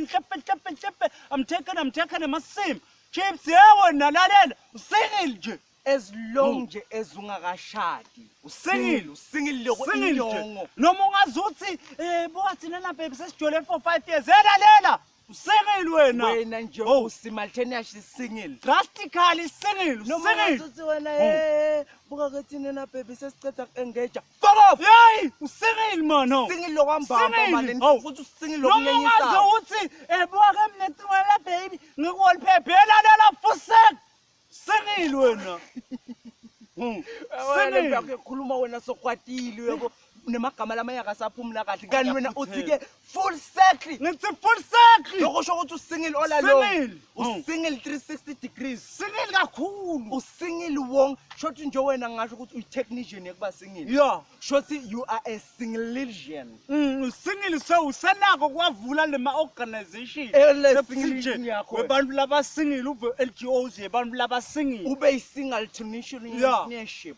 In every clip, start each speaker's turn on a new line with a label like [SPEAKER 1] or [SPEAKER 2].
[SPEAKER 1] nhlepe nhlepe nhlepe. I'm taking I'm taking emasim. Chips ye wena lalela usingle nje.
[SPEAKER 2] As long nje as ungakashadi.
[SPEAKER 1] Usingile.
[SPEAKER 2] Usingile loko
[SPEAKER 1] Single nje.
[SPEAKER 2] inyongo.
[SPEAKER 1] Noma ungazuthi eh buka thina na baby sesijole for 5 years. Lalela usingile wena.
[SPEAKER 2] Wena nje
[SPEAKER 1] Oh.
[SPEAKER 2] usimultaneously single.
[SPEAKER 1] Drastically single
[SPEAKER 2] Noma
[SPEAKER 1] usingle.
[SPEAKER 2] ungazuthi wena eh buka ke thina na baby sesiceda ku-engage. Fuck off.
[SPEAKER 1] Hey usingle man. oh.
[SPEAKER 2] Single lokwambamba
[SPEAKER 1] Single.
[SPEAKER 2] mani
[SPEAKER 1] Oh.
[SPEAKER 2] futhi usingle
[SPEAKER 1] Noma ungaze
[SPEAKER 2] lokunyenyisa.
[SPEAKER 1] uthi eh buka ke mina cingela baby ngikuwallpaper lalela fusek. Single wena. Single.
[SPEAKER 2] Uyakhuluma wena sokwatile uyabo nemagama lamanye akasaphumula kahle kanti wena uthi ke full circle.
[SPEAKER 1] Ngithi full circle.
[SPEAKER 2] Lokho kusho ukuthi usingle all along.
[SPEAKER 1] Single.
[SPEAKER 2] Usingle 360 degrees.
[SPEAKER 1] Single kakhulu.
[SPEAKER 2] Usingle wonke. Shothi nje wena ngisho ukuthi uyi-technician yokuba single.
[SPEAKER 1] Yeah.
[SPEAKER 2] Shothi you are a singlesian.
[SPEAKER 1] Usingile so usenako kwavula lema organization.
[SPEAKER 2] Ele
[SPEAKER 1] Sekuthi
[SPEAKER 2] single
[SPEAKER 1] nje,
[SPEAKER 2] yakho.
[SPEAKER 1] Webantu labasingile uve LGOs yebantu labasingile.
[SPEAKER 2] Ube yi-single technician
[SPEAKER 1] Yeah.
[SPEAKER 2] nation.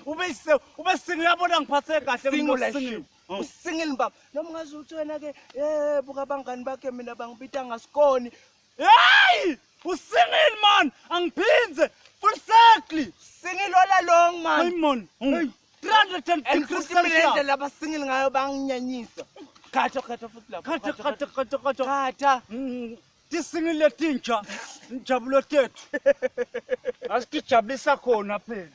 [SPEAKER 1] Ube se ube single yabona ngiphatheke kahle mina
[SPEAKER 2] Single
[SPEAKER 1] single.
[SPEAKER 2] Usingle baba. Noma ungaze uthi wena ke eh buka abangani bakhe mina bangibita ngasikoni.
[SPEAKER 1] Hey! Usingile man, angiphindze full circle.
[SPEAKER 2] Single all along man.
[SPEAKER 1] Hey man.
[SPEAKER 2] Hey.
[SPEAKER 1] 310
[SPEAKER 2] And
[SPEAKER 1] degrees
[SPEAKER 2] futhi mina
[SPEAKER 1] Celsius.
[SPEAKER 2] indlela abasingle ngayo banginyanyisa. Khatha khatha futhi lapho.
[SPEAKER 1] Khatha khatha khatha khatha.
[SPEAKER 2] Khatha.
[SPEAKER 1] Tisingile letintsha injabulo tethu. Asitijabulisa khona phela.